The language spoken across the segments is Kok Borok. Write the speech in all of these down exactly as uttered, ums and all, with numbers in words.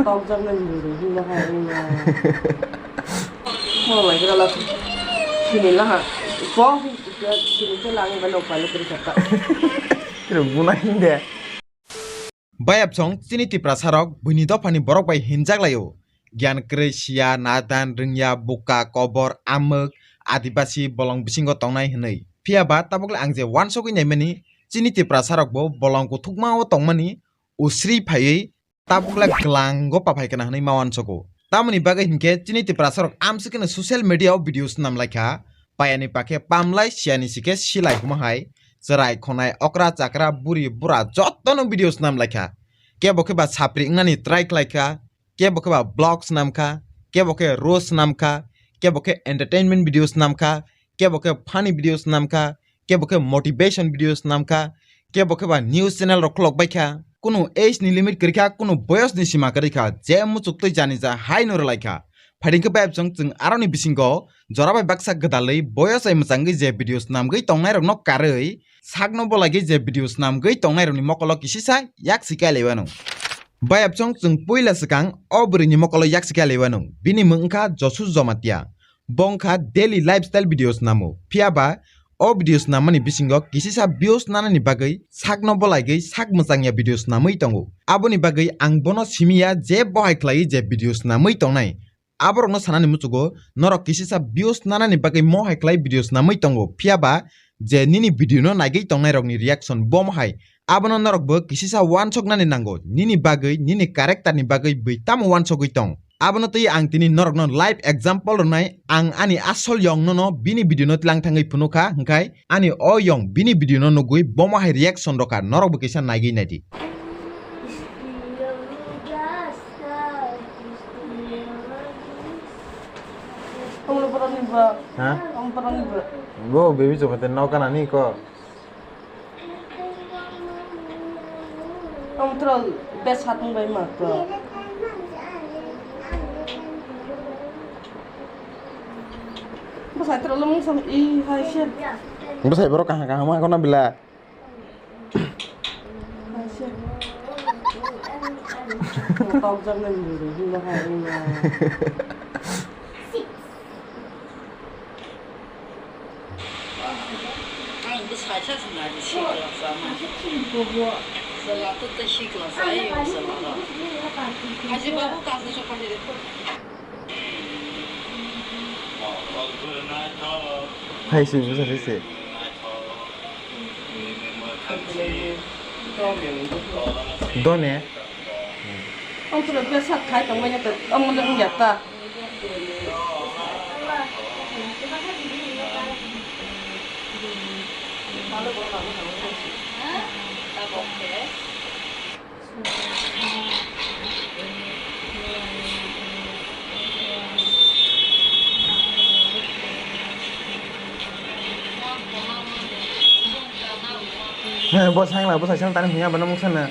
Tokjaknai ni bwrwi hwnba hai wngma. Mo bai gra la sini la ha. Bo sini khe lang bai lok pai lok kri sakha. Kre bunai hinde. Bayapsong chini Tiprasarok buini dophani borok bai hinjak laio. Giyan kwrwi, siya, nadan, rwngya, buka, kobor, amwk, adibasi bolong bisingo tongnai hwnwi. Phiya ba tabukle ang je wansugwi naimani, chini Tiprasarokbo bolong kuthukmao tongmani usri phaiwi tabukle glango paphai kana hwnwi ma wansugo. Tamoni bagwi hinkhe chini Tiprasarok amswkeno social media o video swnam laikha, payani pakhe pamlai, siyani sikhe silai huma hai, chwrai khonai, okra chakra, buri bura jottono video swnam laikha. Kebo khe ba sapri wngnani try khlaikha, kebo khe ba vlog swnam kha, kebo khe roast swnam kha, kebo khe entertainment video swnam kha, kebo khe funny video swnam kha, kebo khe motivation video swnam kha, kebo khe ba news channel rok khulok bai kha. Kunu age ni limit kwrwi kha, kunu boyos ni sima kwrwi kha, je muchuk twi jani ja hai no rwlai kha. Phaidi khe bayapsong chwng aroni bisingo jora bai baksa gwdalwi boyos bai mwchangwi je video swnamgwi tongnairokno karwi sakno bolaigwi je video swnamgwi tongnairokni mokolo kisisa yak si kailaio ano. Bayapsong chwng puila swkang o bwrwini mokolo yak si kailaio. Bini mwng wngkha Josu Jomatia. Bo wngkha daily lifestyle video swnamo. Phiya ba o video swnamani bisingo kisisa views nanani bagwi sakno bolaigwi sak mwchangya video swnamwi tongo. Aboni bagwi ang bono simiya je bohai khlaiwi je video swnamwi tongnai. Aborokno sanani muchugo norok kisisa views nanani bagwi mohai khlai video swnamwi tongo. Phiya ba je nini video no naigwi tongnairokni reaction bomo hai. Abono norokbo kisisa wansoknani nango, nini bagwi, nini character ni bagwi bwi tamo wansogwi tong. Abono twi ang tini norokno live example rwnai, ang ani asol yong nono bini video no tlang thangwi phunukha, hwnkhe ani o yong bini video no nugwi bomo hai reaction rokha, norokbo kisa naigwi naidi. Tonglo borokni bro. Ha? Tong borokni bro. Bo baby chuma te nok kana ni ko. Tong tro bes hat bai ma bro. Bwsai tro lo mung sam i hai se. Bwsai borok kaham kaham ma kono bila. Hai se, bwsa hai se. Done. Ang sudah biasa khai tong banyak tu, ang mulai punya ta. Bo sangla, bo saisang tani hwnya bana mungsa na.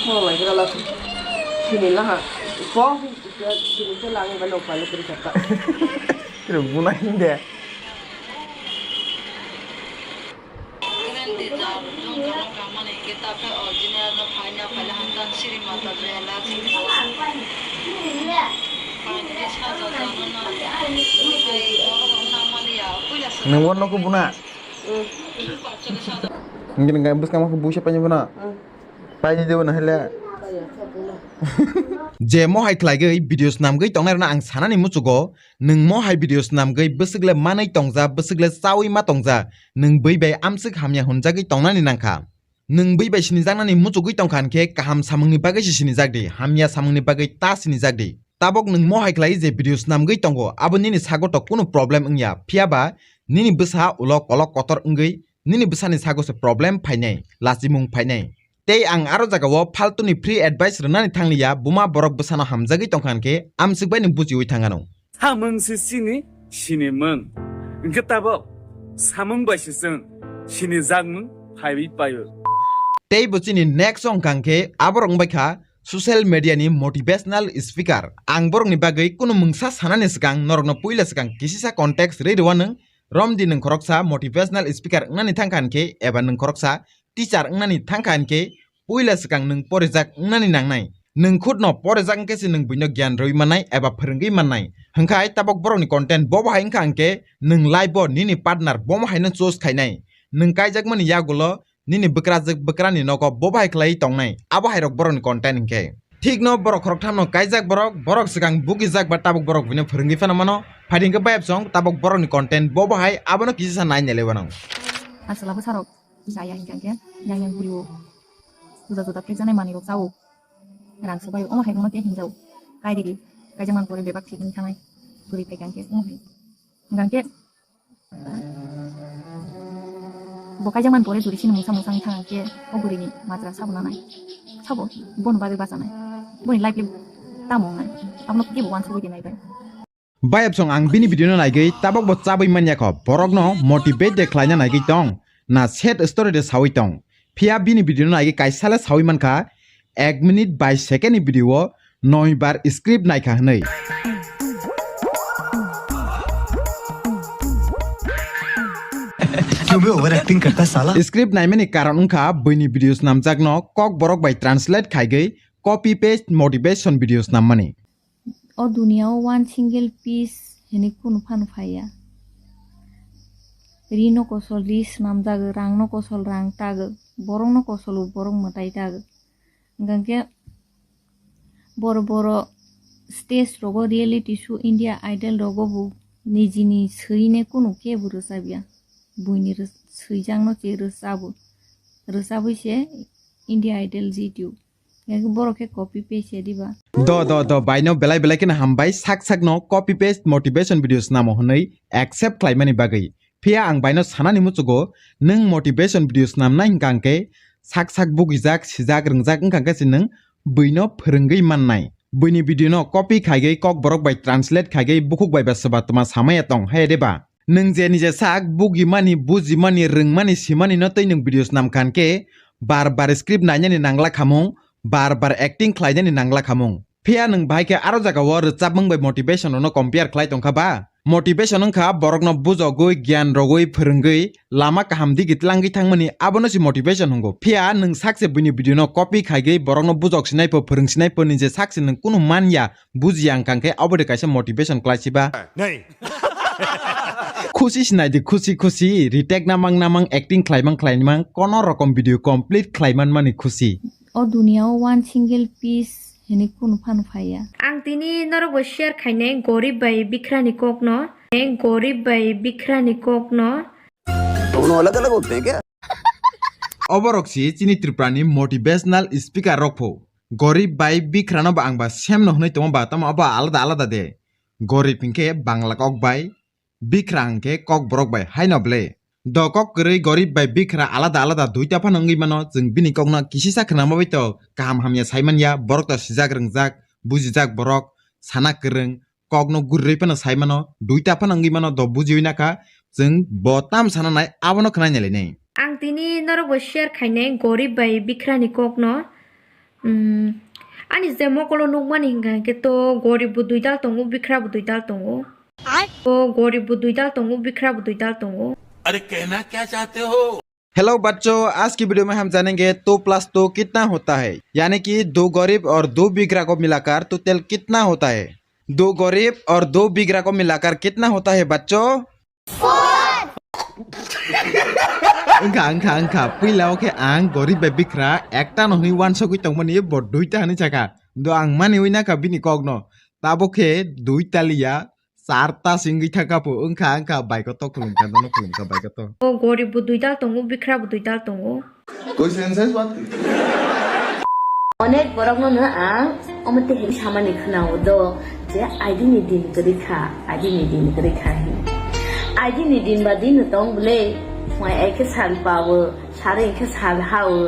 Mo lai kira la sini la ha. Ko sini ke lang ba lo pa lo kiri kata. Kira bunai de. Nang wano ko buna. Ngin ngai bus kama ko busa panya buna. Panya de buna hele. Je mo hai khlai gwi video swnam gwi tongnai rwna ang sanani muchugo. Nwng mo hai video swnamgwi bwswk le manwi tongja, bwswk le chaui ma tongja, nwng bui bai amswk hamya hwnjagwi tongnani nangkha. Nwng bui bai sinijaknani muchugwi tongkha hinkhe kaham samungni bagwi se sinijak di, hamya samungni bagwi ta sinijak di. Tabok nwng mo hai khlai je video swnamgwi tongo, abo nini sago to kunu problem wngya, phiya ba nini bwsa ulo kolok kotor wngwi nini bwsani sago se problem phainai, lachimung phainai. Tei ang aro jagao phaltuni free advice rwnani thangliya, buma borok bwsano hamjagwi tongkha hinkhe amswk baino bujiwi thangano. Samung se chini, sini mung. Hinkhe tabok samung bai se chwng sini jakmung Phaiwi paio. Tei bo chini next song kang khe aborok wngbai kha social media ni motivational speaker. Ang borok ni bagwi kunu mungsa sanani swkang norok no puila swkang kisisa context rwi rwano. Romdi nwng khoroksa motivational speaker wngnani thangkha hinkhe eba nwng khoroksa teacher wngnani thangkha hinkhe puila swkang nwng porijak wngnani nangnai. Nwng khutno porijak wngkhe se nwng buino giyan rwi mannai eba phwrwngwi mannai. Hwnkhe tabok borokni content bobo hai wngkha hinkhe nwng life o nini partner bomo haino choose khainai. Nwng kaijakmani yagulo nini bwkrajwk bwkrani nogo bobo hai khlaiwi tongnai. Abo hairok borokni content hinkhe. Thikno borok khoroktham no kaijak borok, borok swkang bugijak ba tabuk borok buino phwrwngwi phano mano. Phaidi hwnkhe bayapsong tabuk borokni content bobo hai abono kisisa nai nailai wanang. Aswla bwsarok jaya hinkha hinkhe yang yang buri o juda juda phekjaknai manwi rok chao. Rang swbai omo hai bono khe hinjao. Kairigi kaijak man pore bebak thik wngwi thangnai. Buri phaikha hinkhe omo hai. Hinkha hinkhe Bo kaijak man pore juri sini mungsa mungsa wngwi thang khe o bwrwi ni majra sabo nanai. Sabo bono bagwi bachanai. Boni life le tamo wngnai. Abono kebo uansugwi de naibai. Bayapsong ang bini video no naigwi tabok bo chabwi manya kho. Borok no motivate de khlaina naigwi tong. Na sad story de sawi tong. Phiya bini video no naigwi kaisa le sawi mankha. Ek minute bai second ni video o noi bar script naikha hwnwi. क्यों बे over acting करता है साला? Script naimani karon wngkha buini video snamjakno kok borok bai translate khaigwi copy paste motivation video snammani. O duniya o one single piece hwnwi kunu phano phaiya. Ri no kosol ri snamjago, rang no kosol rang tago, borok no kosol bo borok mwtai tago. Hwnkhe boro boro stage rogo reality show India Idol rogo bo nijini swine kunu kebo rwchabya. Buini rw-, swijakno se rwchabo. Rwchabwi se India Idol jitio. Hwnkhe borok khe copy paste ya diba? Do, do, do, baino belai belai kheno hambai, sak sakno copy paste motivation video snamo hwnwi accept khlaimani bagwi. Phiya ang baino sanani muchugo, nwng motivation video snamnai hwnkha hwnkhe sak sak bugijak, sijak, rwngjak wngkha hwnkhe se nwng buino phwrwngwi mannai. Buini video no copy khaigwi kok borok bai translate khaigwi bukhuk bai ba swba tma samaya tong hai de ba? Nwng je nije sak bugimani, bujimani, rwngmani, simani no tei nwng video snam khan khe bar bar script nainani nangla khamung, bar bar acting khlainani nangla khamung. Phiya nwng bahai khe aro jagao rwchapmung bai motivation rokno compare khlai tongkha ba? Motivation wngkha borokno bujogwi, giyan rogwi, phwrwngwi, lama kaham digi tlangwi thangmani, abono se motivation hwngo. Phiya nwng sakse buini video no copy khaigwi borokno bujok sinai pho, phwrwng sinai pho, nije sakse nwng kunu man ya, buji ya wngkha khe abo de kaisa motivation khlai si ba? Nei. Khusi sinai di, khusi khusi, retake namang namang, acting khlaimang khlaimang, kono rokom video complete khlaiman mani khusi. O duniya o one single piece hwnwi kunu phano phaiya. Ang tini norok bo share khainai gorib bai bikhrani kokno. Gorib bai bikhrani kokno. दोनों अलग अलग होते हैं क्या? Oborok si chini Tripura ni motivational speaker rok pho. Gorib bai bikhrano ba ang ba same no hwnwi tongo ba, tamo abo alada alada de. Gorib hinkhe Bangla kok bai, bikra hinkhe kok borok bai, haino ble. Do kok kwrwi gorib bai bikra alada alada duita phano wngwi mano, chwng bini kokno kisisa khwnama bai to kaham hamya sai manya, borok to sijak rwngjak, bujijak borok, sana kwrwng, kokno gurwi phano sai mano, duita phano wngwi mano, do bujiwi nakha, chwng bo tam sana nai abono khwnai nai lainai. Ang tini norok bo share khainai gorib bai bikhrani kokno. Hmm, ani je mokolo nukmani hinkha hinkhe to gorib bo duidal tongo, bikra bo duidal tongo. Ai. To gorib bo duidal tongo, bikra bo duidal tongo. अरे कहना क्या चाहते हो? Hello बच्चों, आज की वीडियो में हम जानेंगे दो प्लस दो कितना होता है, यानी कि दो गरीब और दो बिगड़ा को मिलाकर टोटल कितना होता है। दो गरीब और दो बिगड़ा को मिलाकर कितना होता है बच्चों? Wngkha, wngkha, wngkha. Puila o khe ang gorib bai bikra ekta no hwnwi wansugwi tongmani bo duita hwnwi sakha. Do ang maniwi nakha bini kokno. Tabuk khe duita liya, charta se wngwi thangkha pho. Wngkha, wngkha, bai koto khulumkha, nono khulumkha, bai koto. O gorib bo duidal tongo, bikra bo duidal tongo. कोई सेंस है इस बात की? Onek borokno no ang omo tei hai samani khwnao do je aidini din kwrwi kha, aidini din kwrwi kha hin. Aidini din ba din no tong bwle, phunai ai khe sal pawo, sari khe sal hawo,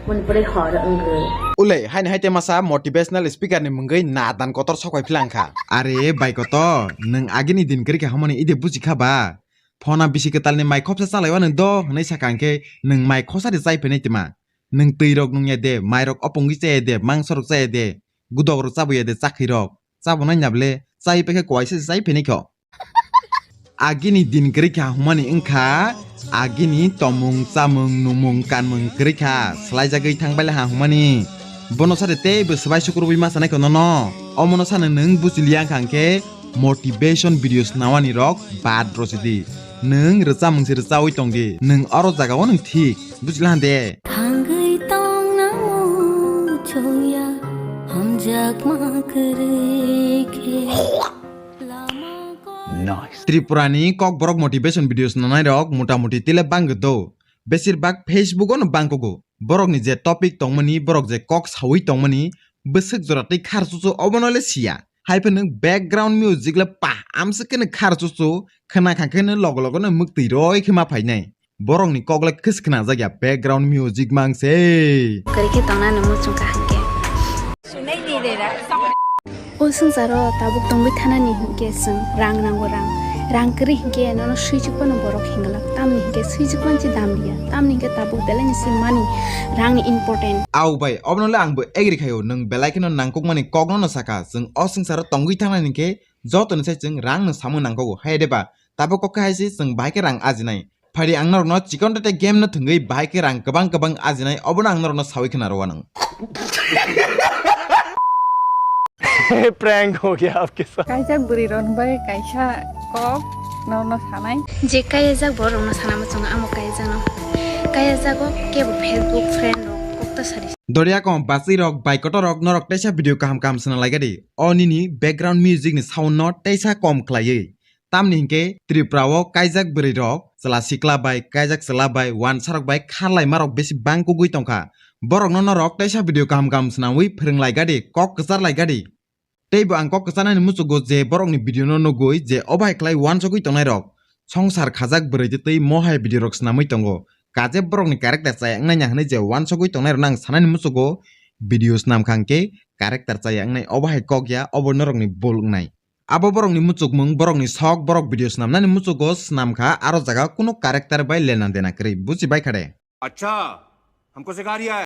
moni pore hor wngwi. Ulei, haini hai te masa motivational speaker ni mungwi nadan kotor sokwai phlang kha. Are bai koto, nwng agini din kwrwi kha hwnmani ide buji kha ba? Phona bisi kwtalni mai khopsa chalaiwa nwng do hwnwi sakha hwnkhe nwng mai khosa de chai phainai twma. Nwng twi rok nung ya de, mai rok opongwi cha ya de, mangso rok cha ya de, gudok rok chabu ya de, chakhi rok. Chabo nai nable, chai pekhe kwai se chai phainai kho. Agini din kwrwi kha humani wngkha, agini tomung, chamung, numung, kanmung kwrwi kha, swlaijagwi thangbaile ha humani. Bono sade teibo swbai sukrubwi ma sanai kho nono. Omono sano nwng buchiliya wngkha hwnkhe motivation videos nawani rok bad rwsidi. Nwng rwchamung se rwchawi tongdi, nwng oro jagao nwng thik, buchila hande. Thangwi tongna muchungya, hamjakma kwrwi khe. Nice. Tripura ni Kokborok motivation videos nanai rok mota moti tile bangwi do. Besir bak Facebook o no bangkugo. Borok ni je topic tongmani, borok je kok sawi tongmani, bwswk jora tei khar chuchu obono le siya. Hai phano nwng background music le pa amswk khe nwng khar chuchu khna kha khe nwng logo logo no mwktwi roi khe ma phainai. Borok ni kok le khis khna jak ya background music mang se. Kwrwi khe tongna nw muchung kha hwnkhe. O swngcharo tabuk tongwi thanani hinkhe chwng rang nango rang. Rang kwrwi hinkhe nono swijwk phano borok hinglak. Tamni hinkhe swijwk manchi dam liya. Tamni hinkhe tabuk belai ni si mani rangni important. Au bai, obono le ang bo agree khaio. Nwng belai kheno nangkukmani kokno no sakha. Chwng o swngcharo tongwi thangnani hinkhe jotoni sai chwng rang no samung nangkukgo. Hai de ba, tabuk kok khe hai se chwng bahai khe rang ajinai. Phari ang norokno chikon tete game no thwngwi bahai khe rang kwbang kwbang ajinai, obono ang norokno sawi khna rw anw. Prank ho gaya aapke saath. Kaijak bwrwi rok ni bagwi kaisa kok norokno sanai. Je kaijak borok rokno sana muchungo amo kaijakno. Kaijago kebo Facebook friend rok kok ta sari. Doriya kom bachwi rok bai kotor rok norok teisa video kaham kaham swnam lai gadi. O nini background music ni sound no teisa kom khlaiwi. Tamni hinkhe Tripura o kaijak bwrwi rok chwla sikla bai, kaijak chwla bai, wansa rok bai kharlaima rok bisi bang kugwi tongkha. Borokno norok teisa video kaham kaham swnamwi phwrwng lai gadi, kok kwchar lai gadi. Teibo ang kok kwcharnani muchugo je borokni video no nugwi je o bahai khlai wansugwi tongnai rok songsar khajak bwrwi tei mo hai video rok swnamwi tongo. Kaje borokni character chaya wngnai ya hwnwi je wansugwi tongnai rokno ang sanani muchugo video swnam kha hwnkhe character chaya wngnai o bahai kok ya obo norokni bul wngnai. Abo borokni muchukmung, borokni sok, borok video swnamnani muchugo swnam kha, aro jaga kunu character bai lena dena kwrwi, buchi bai kha de? अच्छा, हमको सिखा रिया है।